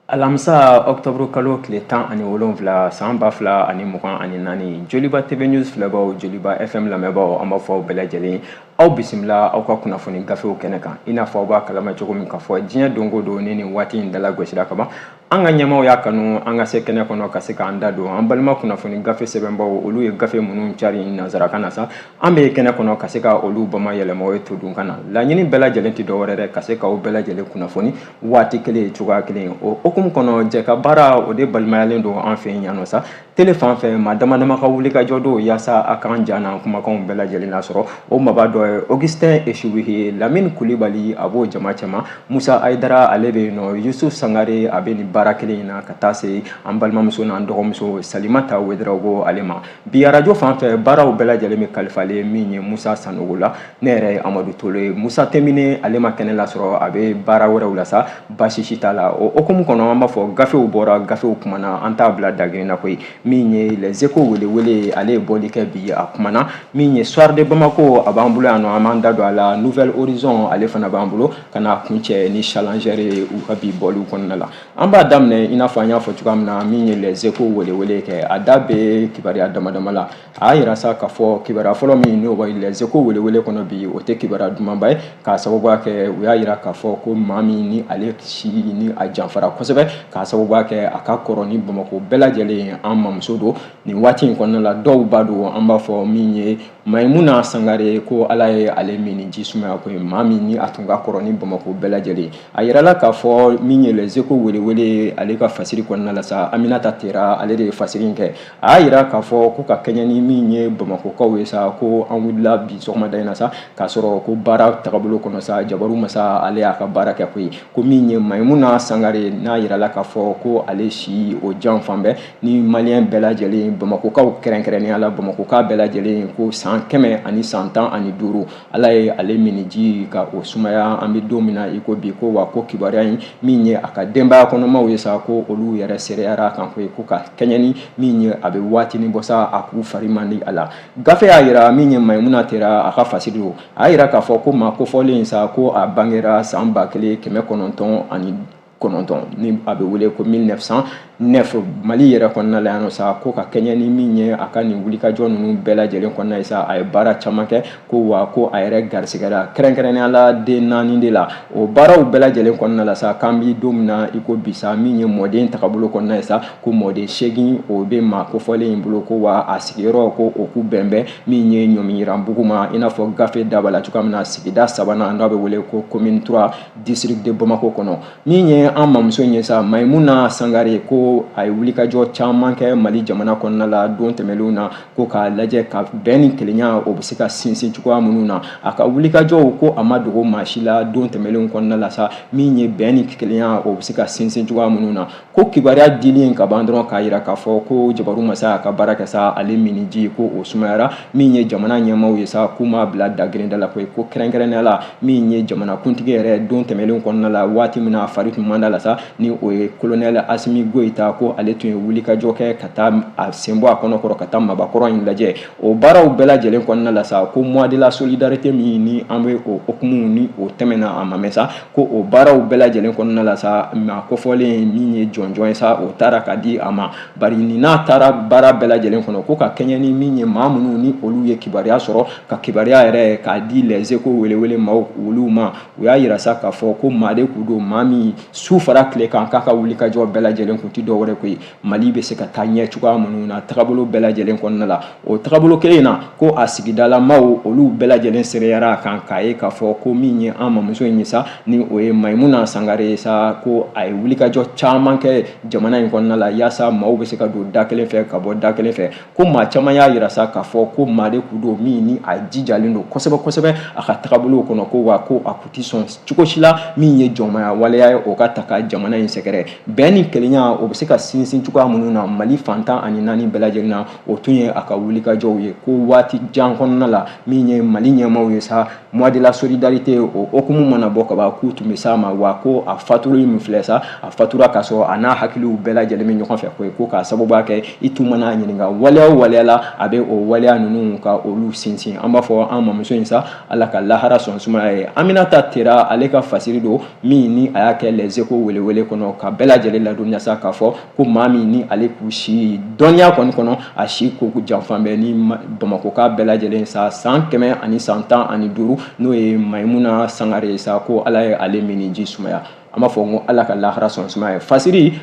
Alamisa octobre kalo tile 17 san 2024, Joliba TV News filɛbaw, Joliba FM lamɛnbaaw, an b'a fɔ aw bɛɛ lajɛlen, aw bisimila aw ka kunnafoni gafew kɛnɛ kan. I n'a fɔ aw b'a kalama cogo min k'a fɔ diɲɛ don o don ni nin waati in dala gosira ka ban, an ka ɲɛmaaw y'a kanu an ka se kɛnɛ kɔnɔ ka se k'an da don an balima kunnafoni gafe sɛbɛnbaw, olu ye gafe minnu cari nansarakan na sa, an bɛ kɛnɛ kɔnɔ ka se ka olu bama yɛlɛma o ye todunkan na. Laɲini bɛɛ lajɛlen tɛ dɔwɛrɛ dɛ, ka se k'aw bɛɛ lajɛlen kunnafoni waati kelen, cogoya kelen. O hukumu kɔnɔ, jɛ ka baara o de balimayalen don an fɛ yan nɔ sa. Tele fan fɛ, maa dama dama ka wuli ka jɔ don yaasa a k'an ja n'an kumakanw bɛɛ lajɛlen lasɔrɔ. O maba dɔ ye Augustin Eshiwihi ye, Lamine Kulibali a b'o jama cɛma, Musa Ayidara ale bɛ yen nɔ, Yusuf Sangare a bɛ nin baara kelen in na, ka taa se an balimamuso n'an dɔgɔmuso Salimata Wedarawogo ale ma. Bi arajo fan fɛ, baaraw bɛɛ lajɛlen bɛ kalifalen min ye Musa Sanogo la. Ne yɛrɛ ye Amadu Tolo ye. Musa Temine ale ma kɛnɛ lasɔrɔ, a bɛ baara wɛrɛw la sa, baasi si t'a la. O hukumu kɔnɔ, an b'a fɔ gafew bɔra, gafew kumana, an t'a bila dagirin na koyi. Min ye Les Échos welewele, ale ye bɔli kɛ bi, a kumana. Min ye Soir de Bamako, a b'an bolo yan nɔ, an b'an da don a la. Nouvel Horizon ale fana b'an bolo, ka na kuncɛ ni Challenger ye u ka bi bɔliw kɔnɔna la. An b'a daminɛ i n'a fɔ an y'a fɔ cogoya min na, min ye Les Échos welewele kɛ, a da bɛ kibaruya dama dama la. A y'a yira sa k'a fɔ kibaruya fɔlɔ min n'o bɛ Les Échos welewele kɔnɔ bi, o tɛ kibaruya dumanba ye, k'a sababuya kɛ u y'a yira k'a fɔ ko maa min ni ale si ni a janfara kosɛbɛ, k'a sababuya kɛ a ka kɔrɔ ni Bamakɔ bɛɛ lajɛlen, an mamuso don nin waati in kɔnɔna la, dɔw b'a don, an b'a fɔ min ye Mayimuna Sangare, ko Ala ye ale min ji sumaya ko ye, maa min ni a tun ka kɔrɔ ni Bamakɔ bɛɛ lajɛlen. A yirala k'a fɔ min ye Les Échos welewele ale ka fasiri kɔnɔna la sa, Aminata Tera ale de ye fasiri in kɛ. A y'a yira k'a fɔ ko ka kɛɲɛ ni min ye Bamakɔkaw ye sa, ko an wulila bi sɔgɔmada in na sa, k'a sɔrɔ ko baara tagabolo kɔnɔ sa, Jabaru Masa ale y'a ka baara kɛ koyi. Ko min ye Mayimuna Sangare n'a yirala k'a fɔ ko ale si o jan fan bɛɛ ni maliyɛn bɛɛ lajɛlen, Bamakɔkaw kɛrɛnkɛrɛnnenya la, Bamakɔka bɛɛ lajɛlen, ko san 115, Ala ye ale miniji ka o sumaya an bɛ don min na i ko bi. Ko wa ko kibaruya in, min ye a ka denbaya kɔnɔmaw ye sa, ko olu yɛrɛ seereyara a kan koyi, ko ka kɛɲɛ ni min ye a bɛ waatinin bɔ sa, a k'u fari man di a la. Gafe y'a yira, min ye Mayimuna Tera a ka fasiri don, a y'a yira k'a fɔ ko maa kofɔlen sa, ko a bangera san 1909, ni a bɛ wele ko 1909, Mali yɛrɛ kɔnɔna la yan nɔ sa. Ko ka kɛɲɛ ni min ye a ka nin wulikajɔ ninnu bɛɛ lajɛlen kɔnɔna ye sa, a ye baara caman kɛ, ko wa ko a yɛrɛ garisigɛra kɛrɛnkɛrɛnnenya la den naani de la. O baaraw bɛɛ lajɛlen kɔnɔna la sa, k'an bɛ don min na i ko bi sa, min ye mɔden tagabolo kɔnɔna ye sa, ko mɔden 8 o bɛ maa kofɔlen in bolo. Ko wa a sigiyɔrɔ ko o k'u bɛnbɛn min ye Ɲɔmiyiranbugu ma, i n'a fɔ gafe da b'a la cogoya min na, sigida sabanan n'a bɛ wele ko commune 3, district de Bamako kɔnɔ. Min ye an mamuso ye sa, Mayimuna Sangare, ko a ye wulikajɔ caman kɛ Mali jamana kɔnɔna la don tɛmɛnlenw na, ko k'a lajɛ ka bɛn ni kelenya o bɛ se ka sinsin cogoya minnu na. A ka wulikajɔw, ko a ma dogo maa si la don tɛmɛnlenw kɔnɔna la sa, min ye bɛn ni kelenya o bɛ se ka sinsin cogoya minnu na. Ko kibaruya dilen ka ban dɔrɔn, k'a yira k'a fɔ ko Jabaru Masa y'a ka baara kɛ sa, ale miniji ko o sumayara. Min ye jamana ɲɛmaaw ye sa, k'u m'a bila dagirinda la koyi. Ko kɛrɛnkɛrɛnnenya la, min ye jamanakuntigi yɛrɛ, don tɛmɛnlenw kɔnɔna la, waati min na a fari tun man d'a la sa, ni o ye colonel Asimi Goyita, ko ale tun ye wulikajɔ kɛ ka taa a sen bɔ a kɔnɔ kɔrɔ ka taa mabakɔrɔ in lajɛ. O baaraw bɛɛ lajɛlen kɔnɔna la sa, ko mois de la solidarité min ni an bɛ o hukumu ni o tɛmɛna a ma mɛn sa, ko o baaraw bɛɛ lajɛlen kɔnɔna la sa, maa kofɔlen min ye jɔnjɔn ye sa, o taara ka di a ma. Bari nin n'a taara baara bɛɛ lajɛlen kɔnɔ, ko ka kɛɲɛ ni min ye maa minnu ni olu ye kibaruya sɔrɔ ka kibaruya yɛrɛ k'a di Les Échos welewele maaw olu ma, u y'a yira sa k'a fɔ ko maa de kun don, maa min su fara tile kan k'a ka wulikajɔ bɛɛ lajɛlen kun ti dɔwɛrɛ koyi, Mali bɛ se ka taa ɲɛ cogoya minnu na tagabolo bɛɛ lajɛlen kɔnɔna la. O tagabolo kelen in na, ko a sigidalamaw olu bɛɛ lajɛlen seereyara a kan k'a ye k'a fɔ ko min ye an mamuso in ye sa, ni o ye Mayimuna Sangare ye sa, ko a ye wulikajɔ caman kɛ jamana in kɔnɔna la yaasa maaw bɛ se ka don da kelen fɛ ka bɔ da kelen fɛ. Ko maa caman y'a yira sa k'a fɔ ko maa de kun don min ni a jijalen don kosɛbɛ kosɛbɛ a ka tagabolow kɔnɔ, ko wa ko a kun ti sɔn cogo si la min ye jɔnmaya waleya ye o ka ta ka jamana in sɛgɛrɛ. Bɛn ni kelenya o bɛ se ka sinsin cogoya minnu na Mali fan 14 bɛɛ lajɛlen na, o tun ye a ka wulikajɔw ye. Ko waati jan kɔnɔna la, min ye Mali ɲɛmaaw ye sa, mois de la solidarité o hukumu mana bɔ kaban, k'u tun bɛ s'a ma. Wa ko a fatuli min filɛ sa, a fatura k'a sɔrɔ a n'a hakiliw bɛɛ lajɛlen bɛ ɲɔgɔn fɛ koyi. Ko k'a sababuya kɛ i tun mana ɲininka waleya o waleya la, a bɛ o waleya ninnu ka olu sinsin. An b'a fɔ an mamuso in sa, Ala ka lahara sɔn sumaya ye. Aminata Tera, ale ka fasiri don min ni a y'a kɛ Les Échos welewele kɔnɔ, ka bɛɛ lajɛlen ladɔnniya sa k'a fɔ ko maa min ni ale k'u si dɔnniya kɔni kɔnɔ, a si ko janfan bɛ ni Bamakɔka bɛɛ lajɛlen sa, san 115, n'o ye Mayimuna Sangare sa, ko Ala ye ale minniji sumaya. An b'a fɔ ko Ala ka lahara sɔn sumaya ye. Fasiri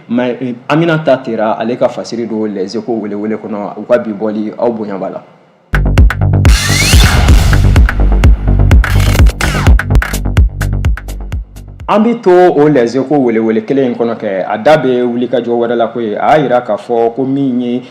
Aminata Tera, ale ka fasiri don Les Échos welewele kɔnɔ, u ka bi bɔli, aw bonya b'a la. An bɛ to o Les Échos welewele kelen in kɔnɔ kɛ, a da bɛ wulikajɔ wɛrɛ la koyi. A y'a jira k'a fɔ ko min ye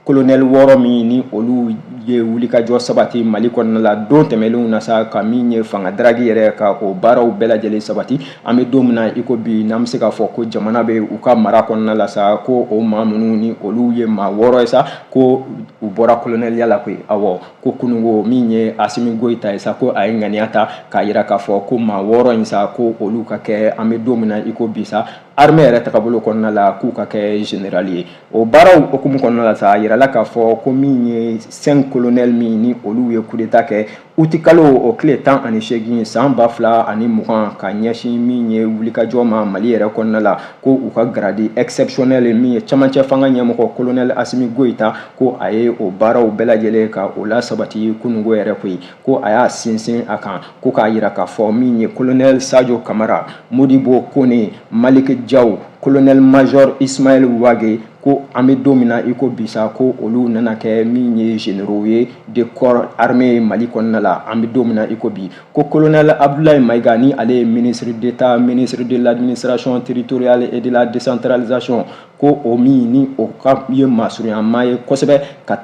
kolonɛli 6 min ni olu ye wulikajɔ sabati Mali kɔnɔna la don tɛmɛnlenw na sa, ka min ye fanga daragi yɛrɛ ka o baaraw bɛɛ lajɛlen sabati, an bɛ don min na i ko bi, n'an bɛ se k'a fɔ ko jamana bɛ u ka mara kɔnɔna la sa, ko o maa minnu ni olu ye maa 6 ye sa, ko u bɔra kolonɛliya la koyi. Awɔ, ko kununko min ye Asimi Goyita ye sa, ko a ye ŋaniya ta k'a jira k'a fɔ ko maa 6 in sa, ko olu ka kɛ, an bɛ don min na i ko bi sa, armée yɛrɛ tagabolo kɔnɔna la, k'u ka kɛ général ye. O baaraw hukumu kɔnɔna la sa, a yirala k'a fɔ ko min ye 5 colonel min ni olu ye coup d'état kɛ uti kalo o tile 18 san 2020, ka ɲɛsin min ye wulikajɔ ma Mali yɛrɛ kɔnɔna la, ko u ka grade exceptionnel, min ye camancɛ fanga ɲɛmɔgɔ colonel Asimi Goyita, ko a ye o baaraw bɛɛ lajɛlen ka o la sabati kununko yɛrɛ koyi. Ko a y'a sinsin a kan ko k'a jira k'a fɔ min ye colonel Sadio Kamara, Modibo Kone, Malik Jaw, colonel major Ismaël Wage, ko an bɛ don min na i ko bi sa, ko olu nana kɛ min ye généraux ye de corps armé Mali kɔnɔna la, an bɛ don min na i ko bi. Ko colonel Abdoulaye Maïga, ni ale ye ministre d'État, ministre de l'administration territoriale et de la décentralisation, ko o min ni o ka ye maasurunyamaa ye kosɛbɛ ka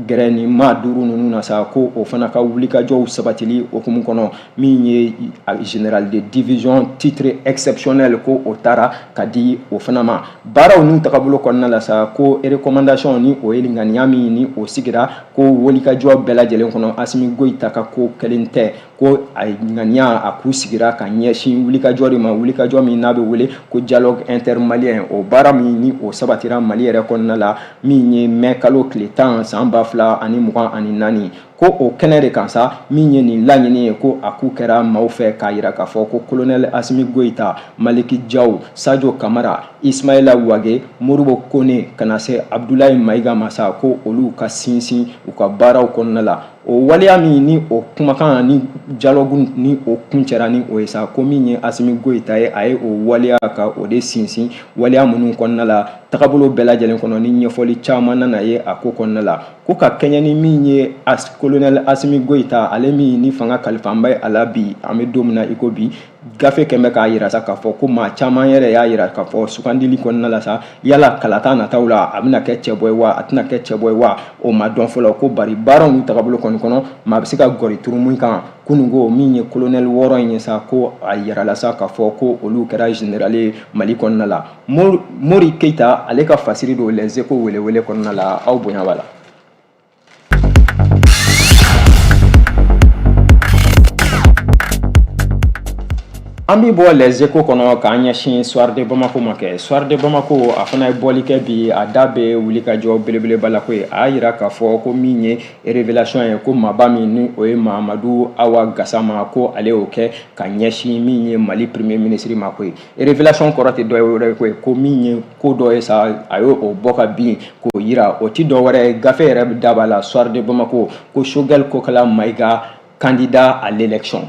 gɛrɛ ni maa 5 ninnu na sa, ko o fana ka wulikajɔw sabatili hukumu kɔnɔ, min ye général de division titre exceptionnel, ko o taara ka di o fana ma. Baaraw n'u tagabolo kɔnɔna la sa, ko recommandation ni o ye ŋaniya min ni o sigira, ko wulikajɔ bɛɛ lajɛlen kɔnɔ, Asimi Goyita ka ko kelen tɛ, ko a ŋaniya a k'u sigira ka ɲɛsin wulikajɔ de ma, wulikajɔ min n'a bɛ wele ko dialogue intermalien. O baara min ni o sabatira Mali yɛrɛ kɔnɔna la, min ye mɛ kalo tile 10 san 2024, ko o kɛnɛ de kan sa, min ye nin laɲini ye, ko a k'u kɛra maaw fɛ k'a jira k'a fɔ ko colonel Asimi Goyita, Maliki Jaw, Sadio Kamara, Ismaïla Wage, Modibo Kone, ka na se Abdoulaye Maïga ma sa, ko olu ka sinsin u ka baaraw kɔnɔna la. O waleya min ni o kumakan ni dialogue ni o kuncɛra ni o ye sa, ko min ye Asimi Goyita ye, a ye o waleya ka o de sinsin waleya minnu kɔnɔna la, tagabolo bɛɛ lajɛlen kɔnɔ, ni ɲɛfɔli caman nana ye a ko kɔnɔna la, ko ka kɛɲɛ ni min ye colonel Asimi Goyita, ale min ni fanga kalifanba ye a la bi, an bɛ don min na i ko bi. Gafe kɛn bɛ k'a yira sa k'a fɔ ko maa caman yɛrɛ y'a yira k'a fɔ sugandili kɔnɔna la sa, yala kalata nataw la, a bɛna kɛ cɛbɔ ye wa, a tɛna kɛ cɛbɔ ye wa, o ma dɔn fɔlɔ. Ko bari baaraw n'u tagabolo kɔni kɔnɔ, maa bɛ se ka gɔri turu min kan kununko, min ye colonel 6 in ye sa, ko a yirala sa k'a fɔ ko olu kɛra général ye Mali kɔnɔna la. Mori Keyita, ale ka fasiri don Les Échos welewele kɔnɔna la, aw bonya b'a la. An bɛ bɔ Les Échos kɔnɔ k'an ɲɛsin Soir de Bamako ma kɛ. Soir de Bamako, a fana ye bɔli kɛ bi, a da bɛ wulikajɔ belebeleba la koyi. A y'a jira k'a fɔ ko min ye révélation ye, ko maaba min ni o ye Mahamadu Awa Gasama, ko ale y'o kɛ ka ɲɛsin min ye Mali premier ministre ma koyi. Révélation kɔrɔ tɛ dɔ wɛrɛ ye koyi, ko min ye ko dɔ ye sa, a y'o bɔ ka bin k'o yira, o ti dɔ wɛrɛ ye. Gafe yɛrɛ da b'a la, Soir de Bamako, ko Choguel Kokala Maïga candidat à l'élection.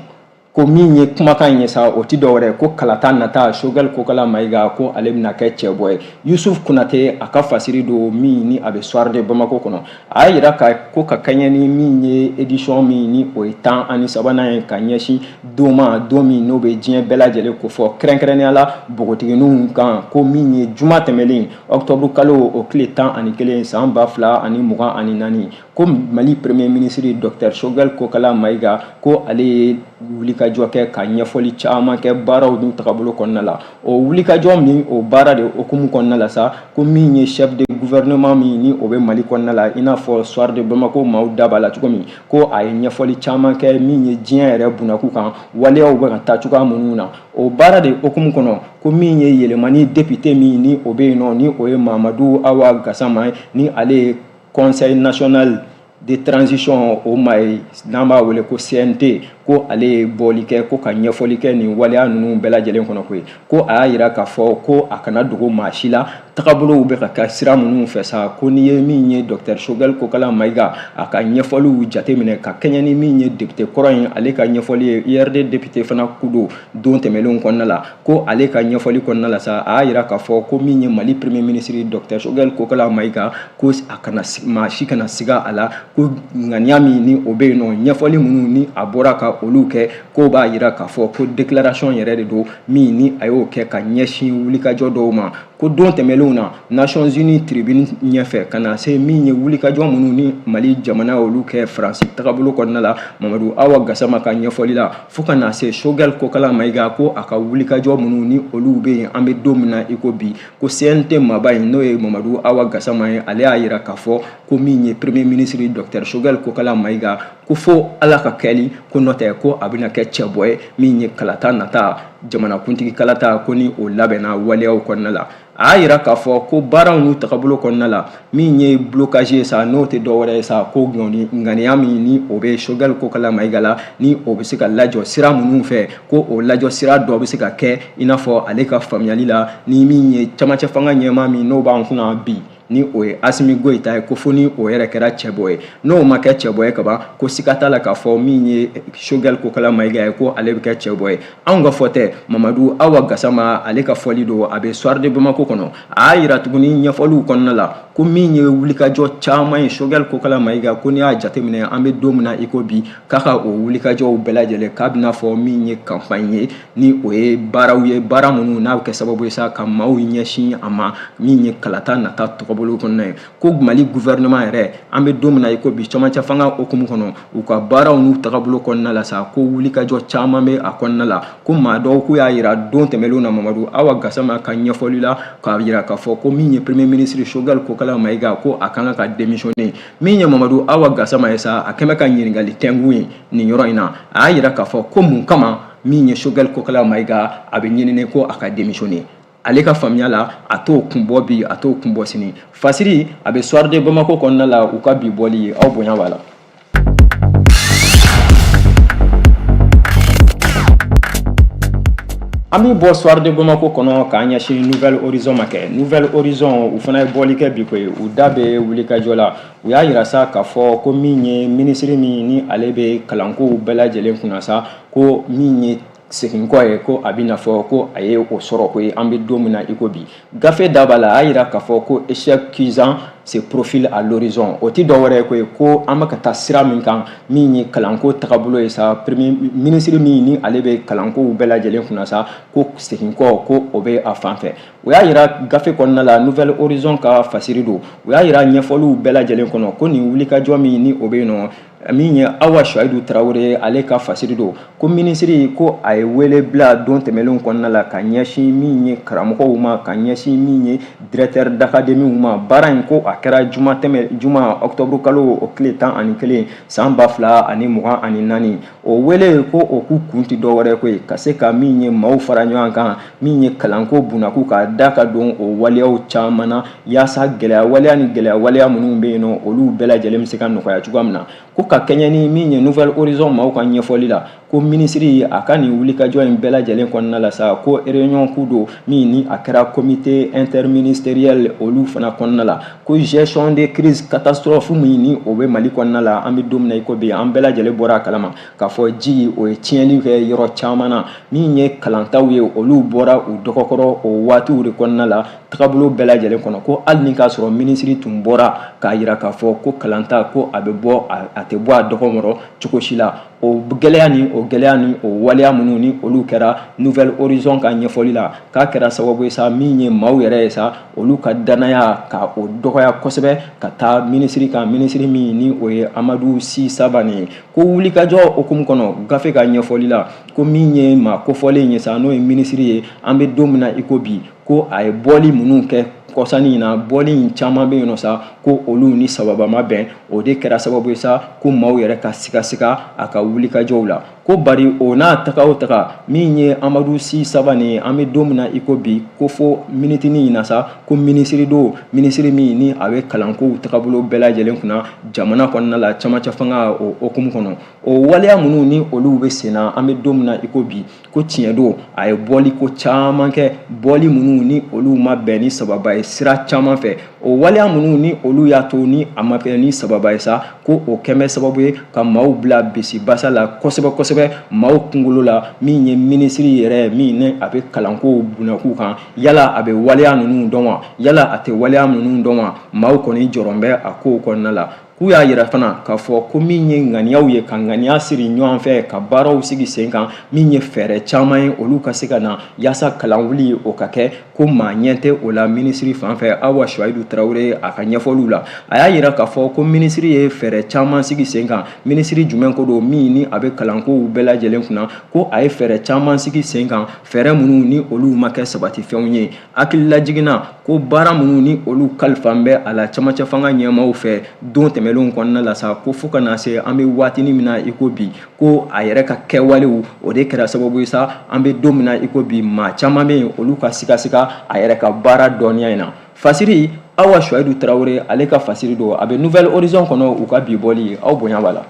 Ko min ye kumakan in ye sa, o ti dɔ wɛrɛ, ko kalata nata, Choguel Kokala Maïga, ko ale bɛna kɛ cɛbɔ ye. Yusuf Konate, a ka fasiri don min ni a bɛ Soir de Bamako kɔnɔ. A y'a yira ka ko ka kɛɲɛ ni min ye édition min ni o ye 13nan ye, ka ɲɛsin don ma, don min n'o bɛ diɲɛ bɛɛ lajɛlen kofɔ, kɛrɛnkɛrɛnnenya la npogotigininw kan, ko min ye juma tɛmɛlen octobre kalo o tile 11 san 2024, ko Mali premier ministre docteur Choguel Kokala Maïga, ko ale ye wulikajɔ kɛ ka ɲɛfɔli caman kɛ baaraw n'u tagabolo kɔnɔna la. O wulikajɔ min, o baara de hukumu kɔnɔna la sa, ko min ye chef de gouvernement min ni o bɛ Mali kɔnɔna la, i n'a fɔ Soir de Bamako maaw da b'a la cogo min, ko a ye ɲɛfɔli caman kɛ min ye diɲɛ yɛrɛ bunakun kan, waleyaw bɛ ka taa cogoya minnu na. O baara de hukumu kɔnɔ, ko min ye yɛlɛmani député min ni o bɛ yen nɔ, ni o ye Mamadu Awa Gasama ye, ni ale ye Conseil national de transition o maa ye, n'an b'a wele ko CNT, ko ale ye bɔli kɛ ko ka ɲɛfɔli kɛ nin waleya ninnu bɛɛ lajɛlen kɔnɔ koyi. Ko a y'a jira k'a fɔ ko a kana dogo maa si la, tagabolow bɛ ka kɛ sira minnu fɛ sa, ko n'i ye min ye docteur Choguel Kokala Maïga a ka ɲɛfɔliw jateminɛ ka kɛɲɛ ni min ye député kɔrɔ in ale ka ɲɛfɔli ye, URD député fana kudo don tɛmɛnlenw kɔnɔna la, ko ale ka ɲɛfɔli kɔnɔna la sa, a y'a jira k'a fɔ ko min ye Mali premier ministre docteur Choguel Kokala Maïga, ko a kana maa si kana siga a la, ko ŋaniya min ni o bɛ yen nɔ, ɲɛfɔli minnu ni a bɔra ka olu kɛ, k'o b'a jira k'a fɔ ko déclaration yɛrɛ de don min ni a y'o kɛ ka ɲɛsin wulikajɔ dɔw ma. Ko don tɛmɛnlenw na, Nations Unies tribune ɲɛfɛ, ka na se min ye wulikajɔ minnu ni Mali jamana olu kɛ Faransi tagabolo kɔnɔna la, Mamadu Awa Gasama ka ɲɛfɔli la, fo ka na se Choguel Kokala Maïga, ko a ka wulikajɔ minnu ni olu bɛ yen an bɛ don min na i ko bi, ko CNT maaba in, n'o ye Mamadu Awa Gasama ye, ale y'a jira k'a fɔ ko min ye premier ministre docteur Choguel Kokala Maïga, ko fo Ala ka kɛli ko n'o tɛ, ko a bɛna kɛ cɛbɔ ye min ye kalata nata, jamanakuntigi kalata, ko ni o labɛnna waleyaw kɔnɔna la. A y'a jira k'a fɔ ko baaraw n'u tagabolo kɔnɔna la, min ye blocage ye sa, n'o tɛ dɔwɛrɛ ye sa, ko ŋaniya min ni o bɛ Choguel Kokala Maïga la, ni o bɛ se ka lajɔ sira minnu fɛ, ko o lajɔ sira dɔ bɛ se ka kɛ, i n'a fɔ ale ka faamuyali la, ni min ye camancɛ fanga ɲɛmaa min n'o b'an kunna bi, ni o ye Asimi Goyita ye, ko fo ni o yɛrɛ kɛra cɛbɔ ye. N'o ma kɛ cɛbɔ ye kaban, ko siga t'a la k'a fɔ min ye Choguel Kokala Maïga ye, ko ale bɛ kɛ cɛbɔ ye. Anw ka fɔ tɛ, Mamadu Awa Gasama ale ka fɔli don, a bɛ Soir de Bamako kɔnɔ. A y'a jira tuguni ɲɛfɔliw kɔnɔna la ko min ye wulikajɔ caman ye Choguel Kokala Maïga, ko n'i y'a jateminɛ an bɛ don min na i ko bi, k'a ka o wulikajɔw bɛɛ lajɛlen k'a bɛna fɔ min ye campagne ye, ni o ye baaraw ye, baara minnu n'a bɛ kɛ sababu ye sa ka maaw ɲɛsin a ma, min ye kalata nata tɔgɔbolo kɔnɔna ye. Ko Mali gouvernement yɛrɛ, an bɛ don min na i ko bi, camancɛ fanga hukumu kɔnɔ, u ka baaraw n'u tagabolo kɔnɔna la sa, ko wulikajɔ caman bɛ a kɔnɔna la. Ko maa dɔw k'u y'a jira don tɛmɛnlenw na Mamadu Awa Gasama ka ɲɛfɔli la, k'a jira k'a fɔ ko min ye premier ministre Choguel Kokala Maïga, ko a kan ka démissionner. Min ye Mamadu Awa Gasama ye sa, a kɛmɛ ka ɲininkali tɛnku ye nin yɔrɔ in na. A y'a jira k'a fɔ ko mun kama min ye Choguel Kokala Maïga a bɛ ɲinini ko a ka démissionner. Ale ka faamuya la, a t'o kun bɔ bi, a t'o kun bɔ sini. Fasiri a bɛ Soir de Bamako kɔnɔna la, u ka bi bɔli ye, aw bonya b'a la. An bɛ bɔ Soir de Bamako kɔnɔ k'an ɲɛsin Nouvel Horizon ma kɛ. Nouvel Horizon, u fana ye bɔli kɛ bi koyi, u da bɛ wulikajɔ la. U y'a jira sa k'a fɔ ko min ye minisiri min ni ale bɛ kalankow bɛɛ lajɛlen kunna sa, ko min ye seginkɔ ye, ko a bɛna fɔ ko a ye o sɔrɔ ko ye an bɛ don min na i ko bi. Gafe da b'a la, a y'a jira k'a fɔ ko échec cuisant se profile à l'horizon. O tɛ dɔwɛrɛ ye koyi, ko an bɛ ka taa sira min kan, min ye kalanko tagabolo ye sa, premier ministre min ni ale bɛ kalankow bɛɛ lajɛlen kunna sa, ko seginkɔ ko o bɛ a fan fɛ. U y'a jira gafe kɔnɔna la, Nouvel Horizon ka fasiri don, u y'a jira ɲɛfɔliw bɛɛ lajɛlen kɔnɔ ko nin wulikajɔ min ni o bɛ yen nɔ, min ye Awa Suwayidu Tarawele ale ka fasiri don, ko minisiri ko a ye wele bila don tɛmɛnlenw kɔnɔna la ka ɲɛsin min ye karamɔgɔw ma, ka ɲɛsin min ye directeur d'académie ma. Baara in, ko a kɛra juma tɛmɛ, juma octobre kalo o tile 11 san 2024. O wele ko o k'u kun tɛ dɔwɛrɛ koyi, ka se ka min ye maaw fara ɲɔgɔn kan, min ye kalanko bunakun ka da ka don o waleyaw caman na, yaasa gɛlɛya waleya ni gɛlɛya waleya minnu bɛ yen nɔ, olu bɛɛ lajɛlen bɛ se ka nɔgɔya cogoya min na. Ko ka kɛɲɛ ni min ye Nouvel Horizon maaw ka ɲɛfɔli la, ko minisiri a ka nin wulikajɔ in bɛɛ lajɛlen kɔnɔna la sa, ko réunion ku don min ni a kɛra comité interministériel olu fana kɔnɔna la, ko gestion de crise catastrophe min ni o bɛ Mali kɔnɔna la an bɛ don min na i ko bi, an bɛɛ lajɛlen bɔra a kalama k'a fɔ ji o ye tiɲɛni kɛ yɔrɔ caman na. Min ye kalantaw ye, olu bɔra u dɔgɔkɔrɔ o waatiw de kɔnɔna la, tagabolo bɛɛ lajɛlen kɔnɔ. Ko hali ni k'a sɔrɔ minisiri tun bɔra k'a jira k'a fɔ ko kalanta ko a bɛ bɔ, a tɛ bɔ a dɔgɔkɔrɔ cogo si la. O gɛlɛya ni o gɛlɛya ni o waleya minnu ni olu kɛra Nouvel Horizon ka ɲɛfɔli la, k'a kɛra sababu ye sa, min ye maaw yɛrɛ ye sa, olu ka danaya ka o dɔgɔya kosɛbɛ ka taa minisiri kan, minisiri min ni o ye Amadu Si Sabane ye. Ko wulikajɔ hukumu kɔnɔ, gafe ka ɲɛfɔli la, ko min ye maa kofɔlen ye sa, n'o ye minisiri ye, an bɛ don min na i ko bi, ko a ye bɔli minnu kɛ kɔsani in na, bɔli in caman bɛ yen nɔ sa, ko olu ni sababa ma bɛn. O de kɛra sababu ye sa, ko maaw yɛrɛ ka sigasiga a ka wulikajɔw la. Ko bari o n'a taga o taga, min ye Amadu Si Sabane ye, an bɛ don min na i ko bi, ko fo minitinin in na sa, ko minisiri don, minisiri min ni a bɛ kalankow tagabolo bɛɛ lajɛlen kunna jamana kɔnɔna la, camancɛ fanga o hukumu kɔnɔ. O waleya minnu ni olu bɛ sen na, an bɛ don min na i ko bi, ko tiɲɛ don, a ye bɔli ko caman kɛ, bɔli minnu ni olu ma bɛn ni sababa ye sira caman fɛ. O waleya minnu ni olu y'a to ni a ma kɛ ni sababa ye sa, ko o kɛmɛ sababu ye ka maaw bila bisibasa la kosɛbɛ kosɛbɛ maaw kunkolo la, min ye minisiri yɛrɛ min ni a bɛ kalanko bunakun kan, yala a bɛ waleya ninnu dɔn wa, yala a tɛ waleya ninnu dɔn wa? Maaw kɔni jɔrɔn bɛ a kow kɔnɔna la. K'u y'a yira fana k'a fɔ ko min ye ŋaniyaw ye, ka ŋaniya siri ɲɔgɔn fɛ, ka baaraw sigi sen kan, min ye fɛɛrɛ caman ye, olu ka se ka na yaasa kalan wuli o ka kɛ, ko maa ɲɛ tɛ o la minisiri fan fɛ. Awa Suwayidu Tarawele a ka ɲɛfɔliw la, a y'a yira k'a fɔ ko minisiri ye fɛɛrɛ caman sigi sen kan. Minisiri jumɛn ko don min ni a bɛ kalankow bɛɛ lajɛlen kunna? Ko a ye fɛɛrɛ caman sigi sen kan, fɛɛrɛ minnu ni olu ma kɛ sabatifɛnw ye. Hakililajigin na, ko baara minnu ni olu kalifa bɛ a la camancɛ fanga ɲɛmaaw fɛ don tɛmɛnlenw kɔnɔna la sa, ko fo ka na se an bɛ waatinin min na i ko bi, ko a yɛrɛ ka kɛwalew o de kɛra sababu ye sa, an bɛ don min na i ko bi, maa caman bɛ yen, olu ka sigasiga a yɛrɛ ka baara dɔnniya in na. Fasiri, Awa Suwayidu Tarawele ale ka fasiri don, a bɛ Nouvel Horizon kɔnɔ, u ka bi bɔli. Aw bonya b'a la.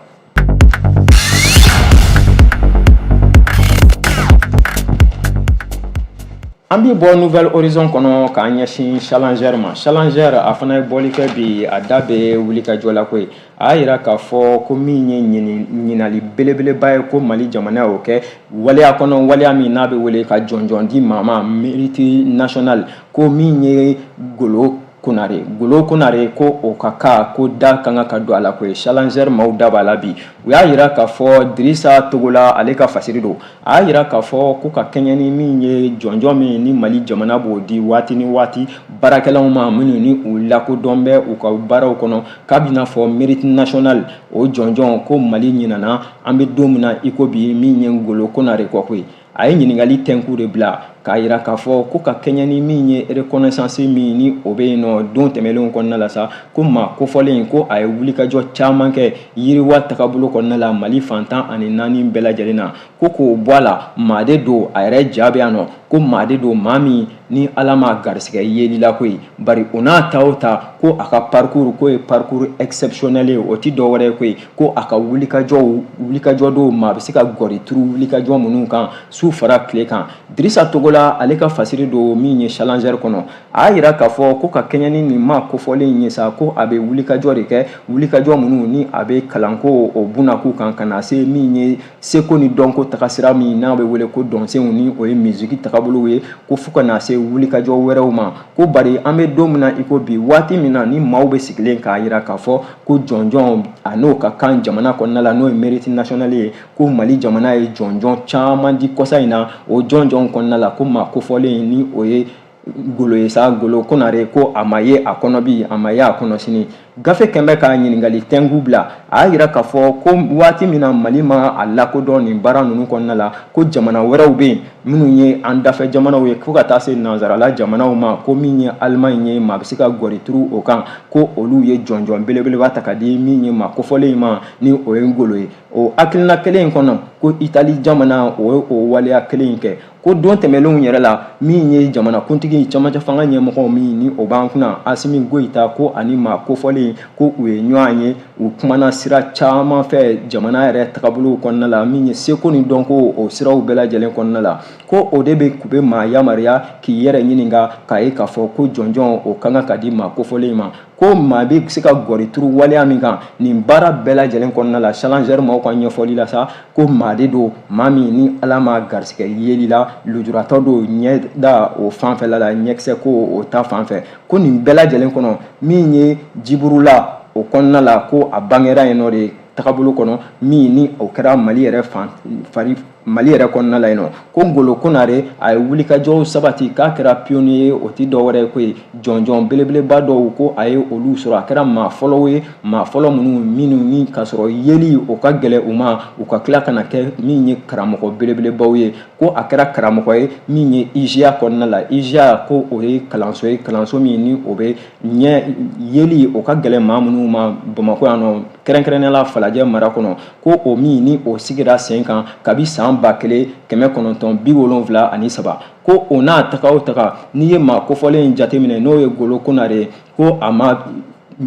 An bɛ bɔ Nouvel Horizon kɔnɔ k'an ɲɛsin Challenger ma. Challenger a fana ye bɔli kɛ bi, a da bɛ wulikajɔ la koyi. A y'a jira k'a fɔ ko min ye ɲinali belebeleba ye, ko Mali jamana y'o kɛ waleya kɔnɔ, waleya min n'a bɛ wele ka jɔnjɔn di maa ma, mérite national. Ko min ye Golo Konare, Golo Konare, ko o ka kan ko da ka kan ka don a la koyi. Challenger maaw da b'a la bi. U y'a jira k'a fɔ, Dirisa Togola ale ka fasiri don, a y'a jira k'a fɔ ko ka kɛɲɛ ni min ye jɔnjɔn min ni Mali jamana b'o di waati ni waati baarakɛlaw ma minnu ni u lakodɔn bɛ u ka baaraw kɔnɔ, k'a bɛna fɔ mérite national, o jɔnjɔn, ko Mali ɲinana an bɛ don min na i ko bi min ye Golo Konare kɔ koyi. A ye ɲininkali tɛnku de bila k'a jira k'a fɔ ko ka kɛɲɛ ni min ye reconnaissance min ni o bɛ yen nɔ don tɛmɛnlenw kɔnɔna la sa, ko maa kofɔlen ko a ye wulikajɔ caman kɛ yiriwa tagabolo kɔnɔna la Mali fan 14 bɛɛ lajɛlen na, ko k'o bɔ a la, maa de don, a yɛrɛ ja bɛ yan nɔ, ko maa de don, maa min ni Ala ma garisɛgɛ yeli la koyi. Bari o n'a ta o ta, ko a ka parcours k'o ye parcours exceptionnel ye, o tɛ dɔwɛrɛ ye koyi, ko a ka wulikajɔ don, maa bɛ se ka gɔri turu wulikajɔ minnu kan su fara tile kan. Dirisa Togola ale ka fasiri don min ye Challenger kɔnɔ, a y'a jira k'a fɔ ko ka kɛɲɛ ni nin maa kofɔlen ye sa, ko a bɛ wulikajɔ de kɛ, wulikajɔ minnu ni a bɛ kalanko o bunakun kan, ka na se min ye seko ni dɔnko tagasira min n'a bɛ wele ko dɔnsenw, ni o ye misiki tagabolow ye, ko fo ka na se wulikajɔ wɛrɛw ma. Ko bari an bɛ don min na i ko bi, waati min na ni maaw bɛ sigilen k'a jira k'a fɔ ko jɔnjɔn a n'o ka kan jamana kɔnɔna la, n'o ye mérite national ye, ko Mali jamana ye jɔnjɔn caman di kɔsa in na, o jɔnjɔn kɔnɔna la, ko maa kofɔlen ni o ye Golo ye sa, Golo Konare, ko a ma ye a kɔnɔ bi, a ma ye a kɔnɔ sini. Gafe kɛn bɛ ka ɲininkali tɛnku bila. A y'a jira k'a fɔ ko waati min na Mali ma a lakodɔn nin baara ninnu kɔnɔna la, ko jamana wɛrɛw bɛ yen minnu ye an dafɛ jamanaw ye, fo ka taa se nansarala jamanaw ma, ko min ye Allemagne ye, maa bɛ se ka gɔri turu o kan, ko olu ye jɔnjɔn belebeleba ta ka di min ye maa kofɔlen in ma, ni o ye Golo ye. O hakilina kelen in kɔnɔ, ko Itali jamana o ye o waleya kelen in kɛ. Ko don tɛmɛnlenw yɛrɛ la, min ye jamanakuntigi camancɛ fanga ɲɛmɔgɔ min ni o b'an kunna, Asimi Goyita, ko ani maa kofɔlen ko u ye ɲɔgɔn ye, u kumana sira caman fɛ jamana yɛrɛ tagabolow kɔnɔna la, min ye seko ni dɔnko o siraw bɛɛ lajɛlen kɔnɔna la, ko o de bɛ k'u bɛ maa yamaruya k'i yɛrɛ ɲininka k'a ye k'a fɔ ko jɔnjɔn o ka kan ka di maa kofɔlen ma, ko maa bɛ se ka gɔri turu waleya min kan nin baara bɛɛ lajɛlen kɔnɔna la. Challenger maaw ka ɲɛfɔli la sa, ko maa de don, maa min ni Ala ma garisɛgɛ yeli la, lujuratɔ don ɲɛda o fanfɛla la, ɲɛkisɛ ko o ta fanfɛ, ko nin bɛɛ lajɛlen kɔnɔ, min ye Jiburula o kɔnɔna la, ko a bangera yen nɔ de. tagabolo kɔnɔ min ni o kɛra Mali yɛrɛ fan fari Mali yɛrɛ kɔnɔna la yen nɔ. Ko Ngolo Konare a ye wulikajɔw sabati k'a kɛra pionnier ye, o tɛ dɔwɛrɛ ye koyi, jɔnjɔn belebeleba dɔw ko a ye olu sɔrɔ. A kɛra maa fɔlɔw ye, maa fɔlɔ minnu ni k'a sɔrɔ yeli o ka gɛlɛn u ma, u ka tila ka na kɛ min ye karamɔgɔ belebelebaw ye. Ko a kɛra karamɔgɔ ye min ye IJA kɔnɔna la. IJA ko o ye kalanso ye, kalanso min ni o bɛ ɲɛ yeli o ka gɛlɛn maa minnu ma Bamakɔ yan nɔ, kɛrɛnkɛrɛnnenya la Falajɛ mara kɔnɔ. Ko o min ni o sigira sen kan kabi san 1973. Ko o n'a taga o taga, n'i ye maa kofɔlen in jateminɛ, n'o ye Ngolo Konare ye, ko a ma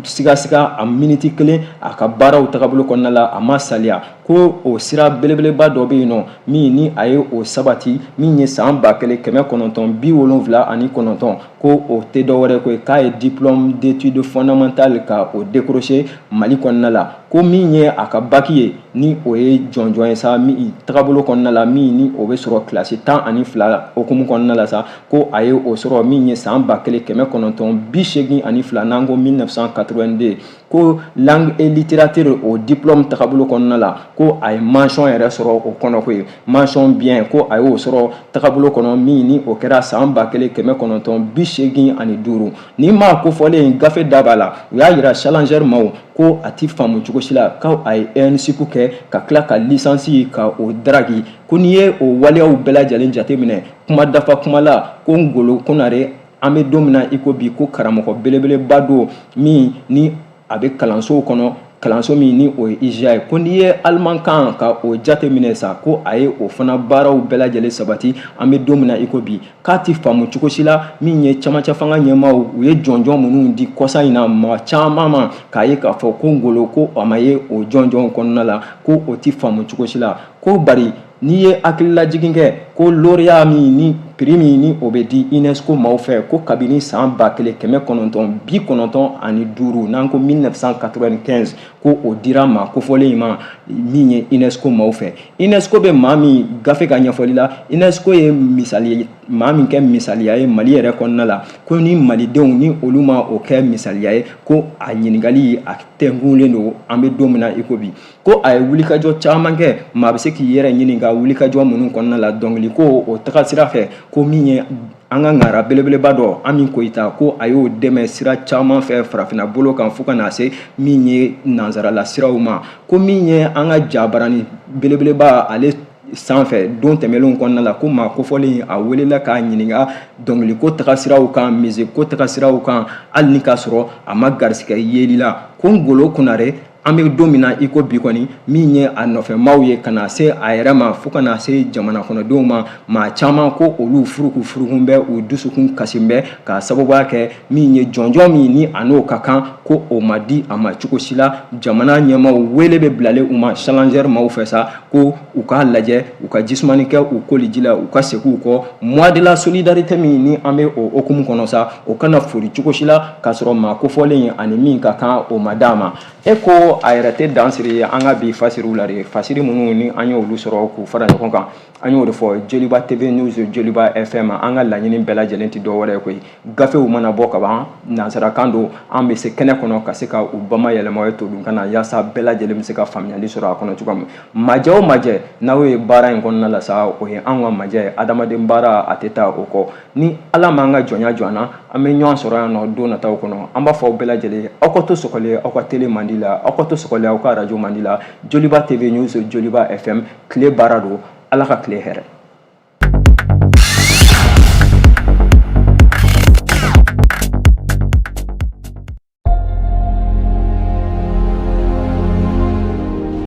sigasiga a miniti kelen a ka baaraw tagabolo kɔnɔna la, a ma saliya. Ko o sira belebeleba dɔ bɛ yen nɔ min ni a ye o sabati min ye san 1979. Ko o tɛ dɔwɛrɛ ko ye k'a ye diplôme d'études fondamentales ka o décrocher Mali kɔnɔna la. Ko min ye a ka baki ye, ni o ye jɔnjɔn ye sa min tagabolo kɔnɔna la, min ni o bɛ sɔrɔ kilasi 12 hukumu kɔnɔna la sa, ko a ye o sɔrɔ min ye san 1982, n'an ko 1982. Ko langue et littérature o diplôme tagabolo kɔnɔna la, ko a ye mention yɛrɛ sɔrɔ o kɔnɔ, ko ye mention bien, ko a y'o sɔrɔ tagabolo kɔnɔ min ni o kɛra san 1985. Ni maa kofɔlen gafe da b'a la, u y'a yira Challenger maaw ko a ti faamu cogo si la ko a ye ENSUP kɛ ka tila ka licence ka o daraki. Ko n'i ye o waleyaw bɛɛ lajɛlen jateminɛ, kuma dafa kuma la, ko Ngolo Konare, an bɛ don min na i ko bi, ko karamɔgɔ belebeleba don min ni a bɛ kalansow kɔnɔ, kalanso min ni o ye IJA ye. Ko n'i ye alimankan ka o jate minɛ sa, ko a ye o fana baaraw bɛɛ lajɛlen sabati. An bɛ don min na i ko bi, k'a ti faamu cogo si la min ye camancɛ fanga ɲɛmaaw u ye jɔnjɔn minnu di kɔsa in na maa caman ma, k'a ye k'a fɔ ko Ngolo ko a ma ye o jɔnjɔn kɔnɔna la, ko o ti faamu cogo si la. Ko bari n'i ye hakililajigin kɛ, ko lauréat min ni prix min ni o bɛ di UNESCO maaw fɛ, ko kabini san 1995, n'an ko 1995, ko o dira maa kofɔlen in ma min ye UNESCO maaw fɛ. UNESCO bɛ maa min gafe ka ɲɛfɔli la, UNESCO ye misali maa min kɛ misaliya ye Mali yɛrɛ kɔnɔna la, ko ni malidenw ni olu ma o kɛ misaliya ye, ko a ɲininkali a tɛnkunnen don an bɛ don min na i ko bi. Ko a ye wulikajɔ caman kɛ, maa bɛ se k'i yɛrɛ ɲininka wulikajɔ minnu kɔnɔna la dɔnkili ko o taga sira fɛ. Ko min ye an ka ŋara belebeleba dɔ Ami Koyita, ko a y'o dɛmɛ sira caman fɛ farafinna bolo kan fo ka na se min ye nansarala siraw ma. Ko min ye an ka jabarani belebeleba ale sanfɛ don tɛmɛnlenw kɔnɔna la, ko maa kofɔlen a welela k'a ɲininka dɔnkiliko tagasiraw kan, misiko tagasiraw kan, hali ni k'a sɔrɔ a ma garisigɛ yeli la. Ko Ngolo Konare, an bɛ don min na i ko bi kɔni, min ye a nɔfɛmaaw ye ka na se a yɛrɛ ma fo ka na se jamana kɔnɔdenw ma, maa caman ko olu furuku furukun bɛ u dusukun kasi bɛ k'a sababuya kɛ min ye jɔnjɔn min ni a n'o ka kan, ko o ma di a ma cogo si la. Jamana ɲɛmaaw wele bɛ bilalen u ma Challenger maaw fɛ sa, ko u k'a lajɛ, u ka jisumani kɛ u koli ji la, u ka segin u kɔ. Mois de la solidarité min ni an bɛ o hukumu kɔnɔ sa, o kana fori cogo si la k'a sɔrɔ maa kofɔlen ani min ka kan o ma d'a ma. E ko a yɛrɛ tɛ dan siri an ka bi fasiriw la de, fasiri minnu ni an y'olu sɔrɔ k'u fara ɲɔgɔn kan. An y'o de fɔ, Joliba TV News, Joliba FM, an ka laɲini bɛɛ lajɛlen tɛ dɔwɛrɛ ye koyi. Gafew mana bɔ ka ban, nansarakan don, an bɛ se kɛnɛ kɔnɔ ka se ka u bamayɛlɛma ye todunkan na, yaasa bɛɛ lajɛlen bɛ se ka faamuyali sɔrɔ a kɔnɔ cogoya min. Majɛ o majɛ n'aw ye baara in kɔnɔna la sa, o ye anw ka majɛ ye. Adamaden baara a tɛ taa o kɔ. Ni Ala m'an ka jɔnya jɔ an na, an bɛ ɲɔgɔn sɔrɔ yan nɔ don nataw kɔnɔ. An b'a fɔ aw bɛɛ lajɛlen, aw ka to sɔgɔlen aw ka télé mandi la, aw ka to sɔgɔlen aw ka arajo mandi la. Joliba TV News, Joliba FM, tile baara don. Ala ka tile hɛrɛ.